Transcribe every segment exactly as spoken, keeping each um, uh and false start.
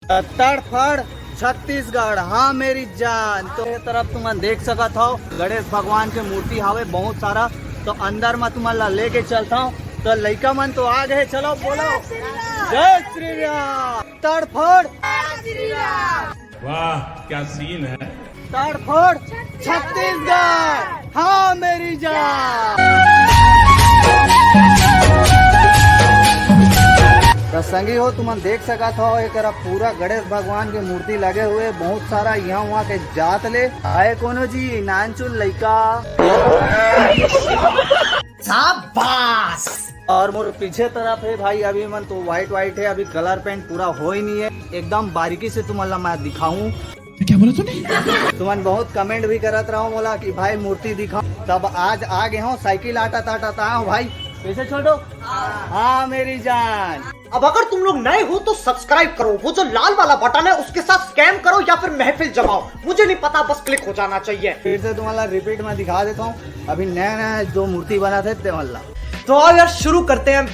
तड़फड़ छत्तीसगढ़, हाँ मेरी जान। तो ये तरफ तुमन देख सकत हव, गणेश भगवान के मूर्ति हावे बहुत सारा। तो अंदर में तुमन ला लेके चलता हूँ। तो लइका मन तो आ गए, चलो बोलो जय श्री राम। तड़फड़, वाह, क्या सीन है। तड़फड़ छत्तीसगढ़, हाँ मेरी जान। तो संगी हो, तुमन देख सकत हो, एकरा पूरा गणेश भगवान के मूर्ति लगे हुए, बहुत सारा यहाँ वहाँ के जात ले आए। कोनो जी नानचुन लइका, शाबाश। और मोर पीछे तरफ है भाई, अभी मन तो व्हाइट व्हाइट है, अभी कलर पेंट पूरा हो ही नहीं है। एकदम बारीकी से तुमन ला मैं दिखाऊं। क्या बोला तूने? तुमन बहुत कमेंट भी करत रहो मोला कि भाई मूर्ति दिखाओ, तब आज आ गए हो, साइकिल आटा ताटा ता हो भाई। कैसे छोटो? हाँ मेरी जान। अब अगर तुम लोग नए हो तो सब्सक्राइब करो, वो जो लाल वाला बटन है उसके साथ स्कैम करो या फिर महफिल जमाओ, मुझे नहीं पता, बस क्लिक हो जाना चाहिए। फिर से तुम्हारा रिपीट में दिखा देता हूँ, अभी नया नया जो मूर्ति बना थे ते वाला। तो आओ यार, शुरू करते हैं।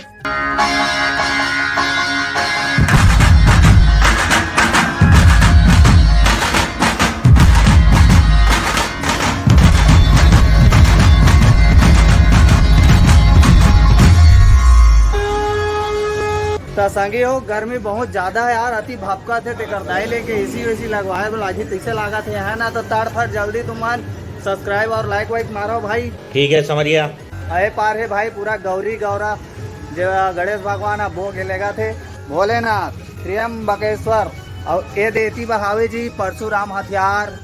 त संगी हो, गर्मी बहुत ज्यादा है यार, अति भपका थे, तेकर दाई लेके एसी वेसी लगवाए बर लागही, तैसे लागत है, है ना? तो तड़फड़ जल्दी तुमन सब्सक्राइब और लाइक वाइक मारो भाई। ठीक है समरिया। अरे पार है भाई, पूरा गौरी गौरा जो गणेश भगवान अब भोग लेगा थे, भोलेनाथ त्र्यंबकेश्वर। और ए देती बहावे जी परशुराम हथियार।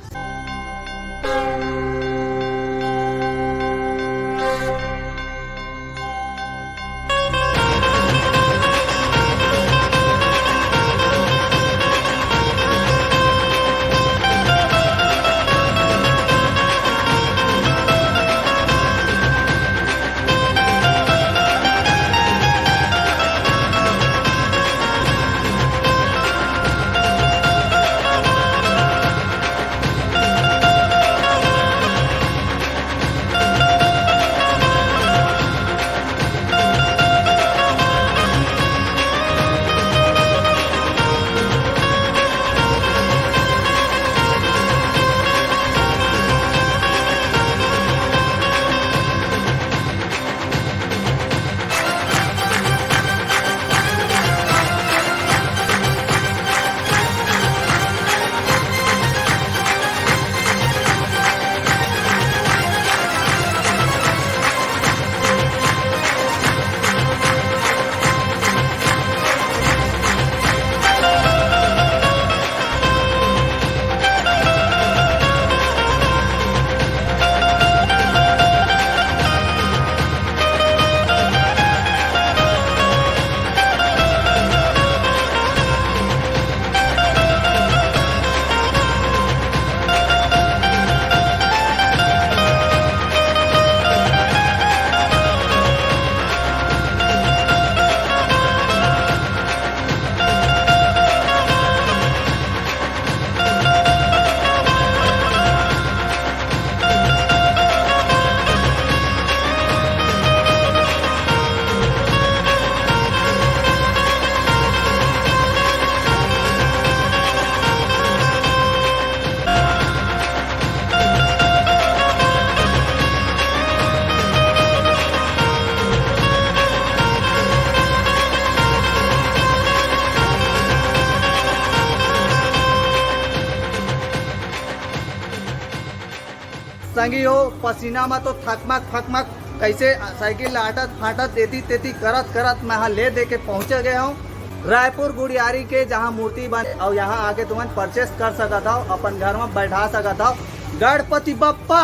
संगी हो, पसीना में तो थकमक फकमक कैसे साइकिल ला आटत फाटत देती तेती करत करत मैं हा ले दे के पहुंचे गए हूँ रायपुर गुड़ियारी के, जहाँ मूर्ति बन, और यहाँ आके तुमन परचेस कर सकत हो, अपन घर में बैठा सकत हो। गणपति बप्पा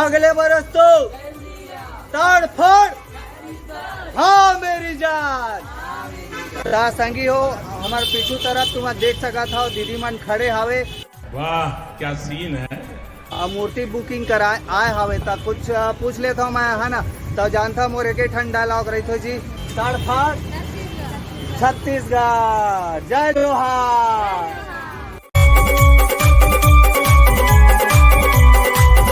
अगले बरस तो तड़फड़, हाँ मेरी जान। ता संगी हो, हमार पीछू तरफ तुम देख सकत हो, दीदी मन खड़े हवे। वाह, क्या सीन है। अब मूर्ति बुकिंग कराए आए हवे, ता कुछ, अ, पूछ लेता हूँ मैं, है ना? तो जानता मोर एक ठन डायलॉग रही थो जी, तड़फड़ छत्तीसगढ़, जय जोहार।